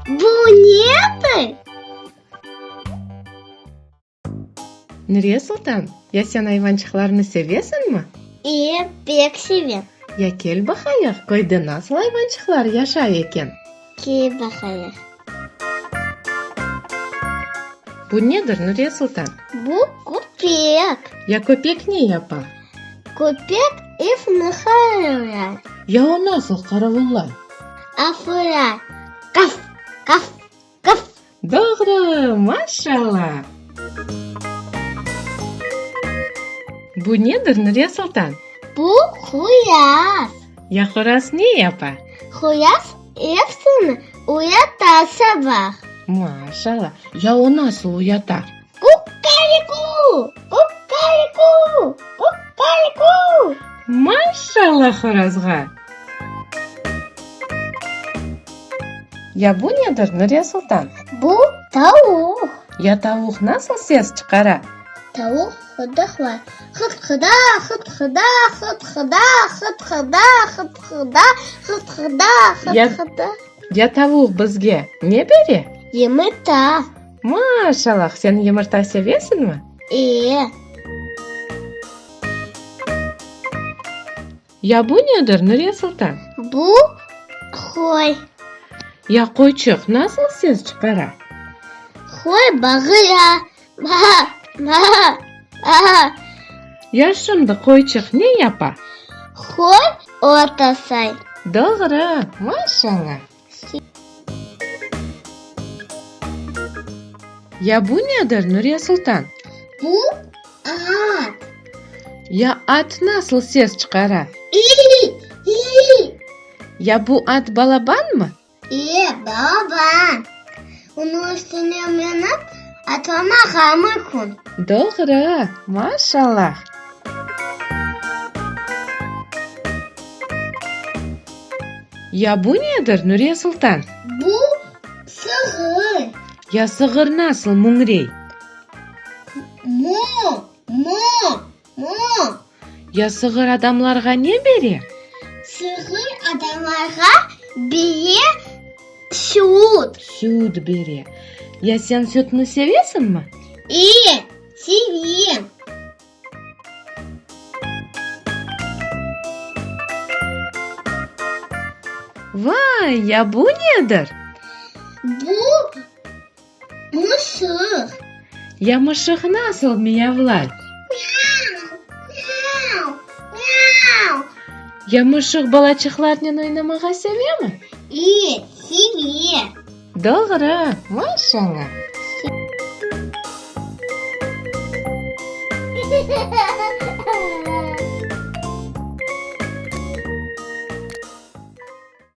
Bu nedir? Nuriye Sultan, ya sen ayvançıqlarnı sevesiñmi? E, pek sevem. Ya kel baqayıq, köyde nasıl ayvançıqlar yaşay eken? Kel baqayıq. Bu nedir, Nuriye Sultan? Bu köpek. Ya köpek ne yapa? Köpek evni qaravulay. Ya o nasıl qaravullay? Afıra, Qaf, qaf, qaf! Doğru, maşalla! Bu nedir, Nuriye Sultan? Bu horaz. Ya horaz ne yapa? Horaz epsini uyata sabah. Maşalla! Ya o nasıl uyata? Kukariku! Kukariku! Kukariku! Maşalla horazğa! Ya bu nedir, Nuriye Sultan? Bu tavuq. Ya tavuq nasıl ses çıqara? Tavuq hıdıqlay. Hıt-hıda, hıt-hıda, hıt-hıda, hıt-hıda, hıt-hıda, hıt-hıda, hıt-hıda. Ya tavuq bizge ne bere? Yımırta. Maşallah, sen yımırta sevesiñmi? E. Ya bu nedir, Nuriye Sultan? Bu qoy. Ya qoyçıq nasıl ses çıqara? Qoy bağıra, Ba, ba, ba. Ya şimdi qoyçıq ne yapa? Qoy ot asay. Doğru, maşallah. Ya bu nedir, Nuriye Sultan? Bu at. Ya at nasıl ses çıqara? İ, i. Ya bu at balabanmı? E, balaban. Onıñ üstüne minip atlamağa mümkün. Doğru, maşallah. Ya bu nedir, Nuriye Sultan? Bu sığır. Ya sığır nasıl müñrey? Mu, mu, mu. Ya sığır adamlarğa ne bere? Sığır adamlarğa bere süt. Süt bere. Ya sen sütni sevesiñmi? E, sevem. Vay, ya bu nedir? Bu mışıq. Ya mışıq nasıl miyavlay? Miyav, miyav, miyav. Ya mışıq balaçıqlarnen oynamağa sevemi? E, seve. Doğru, maşallah.